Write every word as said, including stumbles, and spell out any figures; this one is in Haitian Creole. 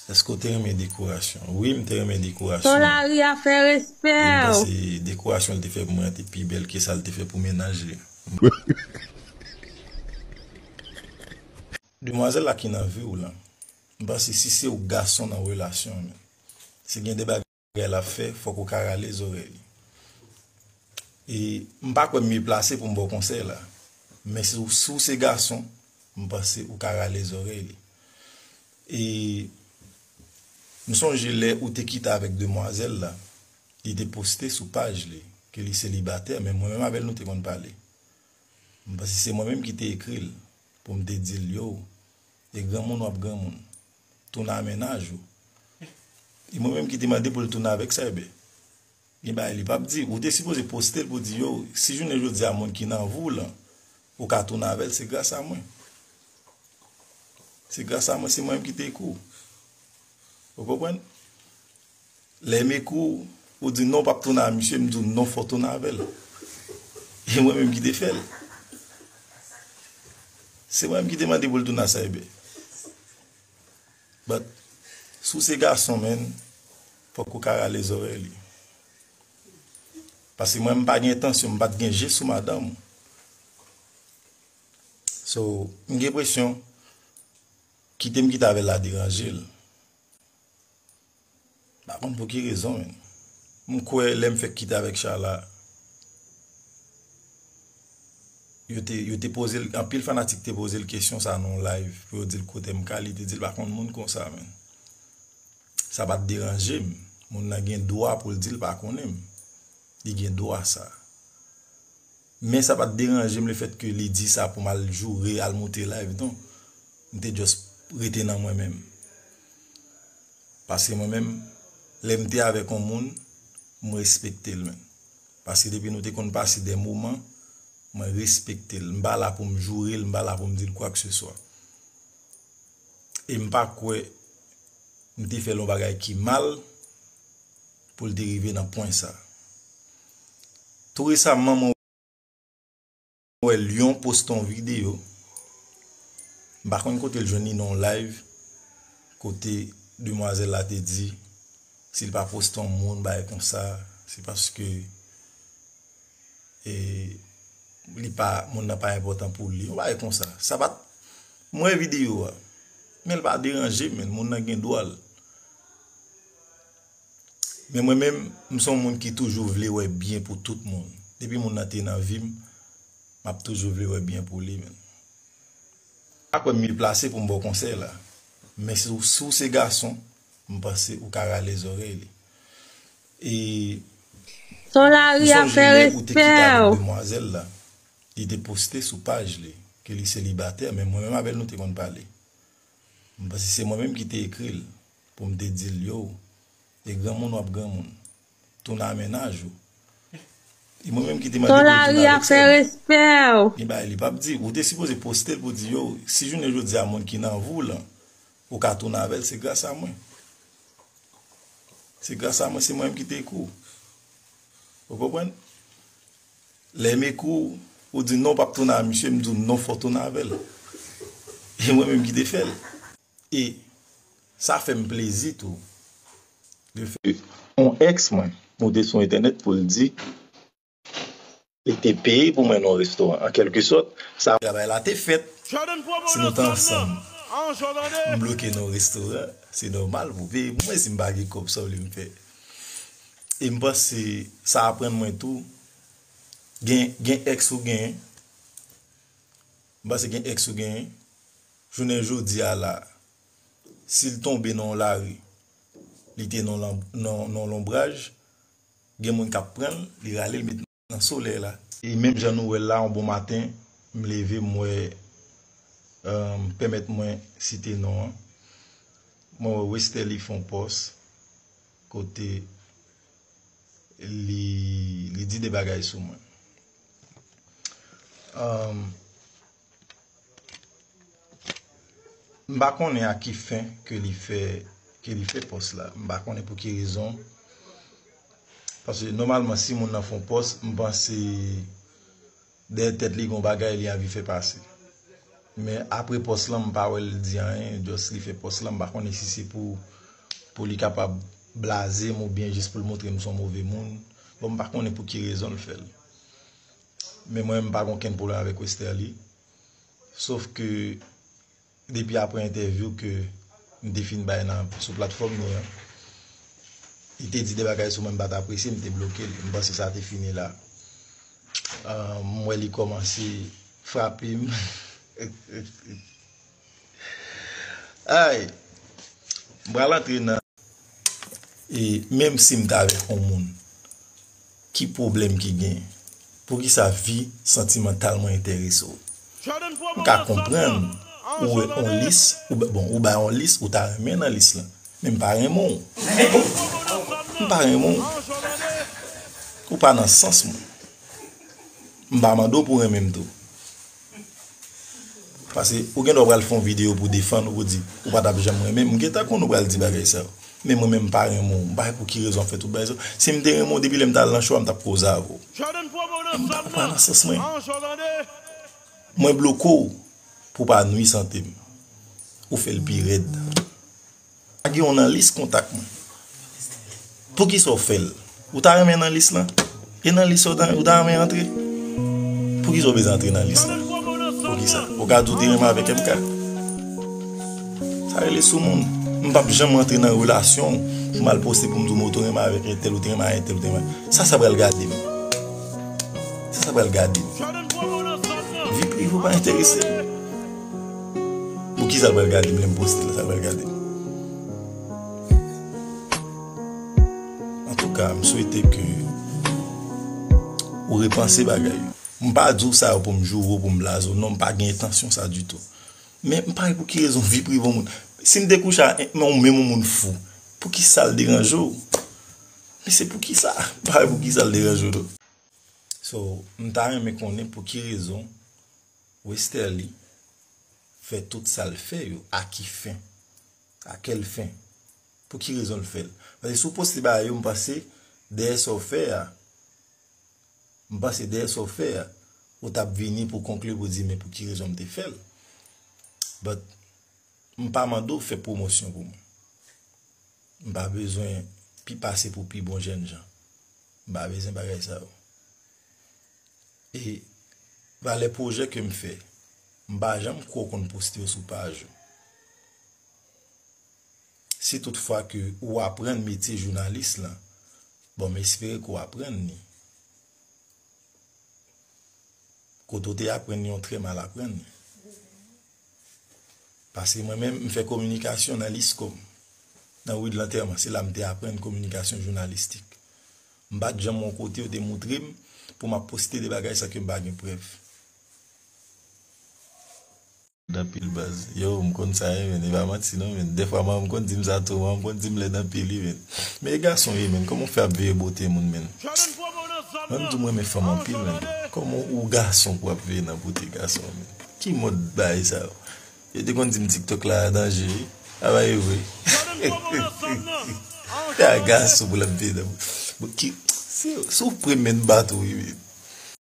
Èske w te renmen dekorasyon? Wi, m te renmen dekorasyon. Ton lari a fè respè. E m panse dekorasyon l te fè pou mwen an te pi bèl ke sa l te fè pou mennaj li. Demwazèl la ki nan vi w lan, m panse si se w gason nan relasyon an, men, si gen de bagay l ap fè, fòk ou ka rale zòrèy li. E m pa kwè m mye plase pou m ba w konsèy la. Men si w, si w se gason, m panse ou ka rale zòrèy li. E m sonje lè ou te kite avèk demwazèl la, li te poste sou paj li ke li selibatè, men mwen menm avè l nou te konn pale. M panse se mwen menm ki te ekri l pou m te di l, yo, e granmoun w ap granmoun. Tounen a mennaj ou. E mwen menm ki te mande pou l tounen avèk Cyber. Gen bagay li p ap di. Ou te sipoze poste l pou di, yo, si jounen jodi a moun ki nan vi w lan, ou ka tounen avè l, se gras a mwen. Se gras a mwen, se mwen menm ki te ekri w. Ou konprann? Lè m ekri w, ou di non, w p ap tounen a misye, m di w non, fò w tounen avè l. E mwen menm ki te fè l. Se mwen menm ki te mande pou l tounen a Cyber. But, si w se gason, men, fòk ou ka rale zòrèy li. Paske mwen, m pa gen entansyon, m pa t gen je sou madanm ou. So, m gen enpresyon, kite m kite avè l la deranje l. M pa konn pou ki rezon, men. M kwè lè m fèk kite avèk Shala, yo te, yo te poze l, anpil fanatik te poze l kesyon sa nan yon live, pou yo di l kote M K, li te di l pa konn moun konsa, men. Sa pa t deranje m. Moun nan gen dwa pou l di l pa konnen m. Li gen dwa sa. Men sa pa t deranje m lefètke li di sa pou m al joure, al moute live, non. M te just rete nan mwen menm. Paske mwen menm, lè m te avèk yon moun, m respekte l, men. Paske depi nou te konn pase de moman, mwen respekte l. M pa la pou m joure l, m pa la pou m di l kwakeseswa. E m pa kwè m te fè l yon bagay ki mal pou l te rive nan pwen sa. Tou resaman, mwen wè Lion poste yon videyo. M pa konn kote l jwenn li nan yon live, kote demwazèl la te di, si l pa poste yon moun, bagay konsa, se paske, e, li pa, moun nan pa enpòtan pou li. Yon bagay konsa. Sa pa t, mwen wè videyo a. Men l pa deranje m, men moun nan gen dwa l. Men mwen menm, m se yon moun ki toujou vle wè byen pou tout moun. Depi moun nan te nan vi m, m ap toujou vle wè byen pou li, men. M pa kwè m mye plase pou m ba w konsèy la. Men si w, si w se gason, m panse ou ka rale zòrèy li. E Ton lari a fè respè w. Demwazèl la, li te poste sou paj li ke li selibatè, men mwen menm avè l nou te konn pale. M panse se mwen menm ki te ekri l pou m te di l, yo, e granmoun w ap granmoun. Tounen a mennaj ou. E mwen menm ki te mande pou l tounen avèk sa. Ton lari a fè respè w. Gen bagay li p ap di. Ou te sipoze poste l pou di, yo, si jounen jodi a moun ki nan vi w lan, ou ka tounen avè l, se gras a mwen. Se gras a mwen, se mwen menm ki te ekri w. Ou konprann? Lè m ekri w, ou di non, w p ap tounen a misye, m di w non, fò w tounen avè l. E mwen menm ki te fè l. E sa fè m plezi tou. Lefètke yon èks mwen moute sou entènèt pou l di li te peye pou mwen nan yon restoran. An kèlke sòt, sa travay la te fèt. Si nou t ansanm, m bloke nan yon restoran, se nòmal pou w peye pou mwen si m pa gen kòb sa w vle m fè. E m panse sa aprann mwen tou, gen, gen èks ou genyen, m panse gen èks ou genyen, jounen jodi a la, si l tonbe nan yon lari, li te nan, nan, nan lonbraj, gen moun k ap pran l, li rale l met nan solèy la. E menm jan nou wè l la, yon bon maten, m leve, m wè, euh, pèmèt mwen site non an. Mwen wè Westerlie fè yon pòs kote li, li di de bagay sou mwen. Euh, M pa konnen a ki fen ke li fè, ke li fè pòs la. M pa konnen pou ki rezon. Paske nòmalman, si moun nan fè yon pòs, m panse dèyè tèt li gen yon bagay li anvi fè pase. Men apre pòs lan, m pa wè l di anyen, just li fè pòs lan, m pa konnen si se pou, pou li kapab blaze m oubyen jis pou l montre m se yon move moun. Bon, m pa konnen pou ki rezon l fè l. Men mwen, m pa gen okenn pwoblèm avèk Westerlie. Sof ke depi apre entèvyou ke m te fin bay nan, sou platfòm li an, li te di de bagay sou mwen, m pa t apresye, m te bloke l. M panse sa te fini la. Ah, m wè li kòmanse frape m. Ay, m pral antre nan E menm si m t avèk yon moun, ki pwoblèm ki gen? Poukisa vi santimantal mwen enterese w? M ka konprann ou wè yon lis, ou, bon, ou bay yon lis, ou ta renmen nan lis lan. Men m pa renmen w. M pa renmen w. Ou pa nan sans mwen. M pa mande w pou w renmen m tou. Paske ou gen dwa pral fè yon videyo pou defann ou, pou di ou pa t ap janm renmen m. M gentan konn ou pral di bagay sa yo. Men mwen menm m pa renmen w. M pa wè pou ki rezon w ap fè tout bagay sa yo. Si m te renmen w depi lè m t al nan show a, m t ap koze avè w. M pa, ou pa nan sans mwen. Mwen bloke w pou w pa nwi sante m. Ou fè l pi rèd. Pa gen yon nan lis kontak mwen. Poukisa w fè l? Ou ta renmen nan lis lan? E nan lis ou ta, ou ta renmen antre? Poukisa w bezwen antre nan lis lan? Poukisa? Ou ka di w te renmen avèk M K? Sa rele soumoun. M p ap janm antre nan relasyon pou m al poste pou m di w mwen ou te renmen avèk entèl, ou te renmen ak entèl, ou te renmen. Sa, sa pral gade m. Sa, sa pral gade m. Vi prive ou pa enterese m. Poukisa l pral gade m lè m poste la, sa l pral gade m? Antouka, m swete ke ou repanse bagay yo. M pa di w sa yo pou m joure w, pou m blaze w. Non, m pa gen entansyon sa ditou. Men m pa wè pou ki rezon vi prive yon moun. Si m te kouche ak yon menm yon moun fou, poukisa l deranje w? Men se poukisa? M pa wè poukisa l deranje w, non. So, m ta renmen konnen pou ki rezon Westerlie fè tout sa l fè yo, à qui fin? À quelle fin? Pou ki rezon l fè l? Paske si w poste bagay yo, m panse dèyè sa w fè a, m panse dèyè sa w fè a, ou t ap vini pou konkli pou di, men pou ki rezon m te fè l? But, m pa mande w fè pwomosyon pou mwen. M pa bezwen pi pase pou pi bon jènjan. M pa bezwen bagay sa yo. E valè pwojè ke m fè, m pa janm kwè w konn poste yo sou paj ou. Si toutfwa ke ou aprann metye jounalis lan, bon, m espere ke w aprann li. Kote w te aprann li, w trè mal aprann li. Paske mwen menm, m fè kominikasyon nan Liscom, nan ri de Lantèman. Se la m te aprann kominikasyon jounalistik. M pa t janm yon kote yo te moutre m pou m ap poste de bagay san ke m pa gen prèv. Anpil baz. Yo, m konn sa, wi, men e pa manti non, men. Dèfwa, manman m konn di m sa tou, manman m konn di m lèd anpil, wi, men. Men e gason, wi, men. Kòman w fè ap veye bote moun, men? Mwen, m di w, m renmen fanm anpil, men. Kòman ou gason pou ap veye nan bote gason, men? Ki mòd bagay sa yo? Yo te konn di m TikTok la danje, wi. A pa e vre. Te a gason pou l ap veye nan bote. Bon, ki, si, si w pre men bat ou, wi, men.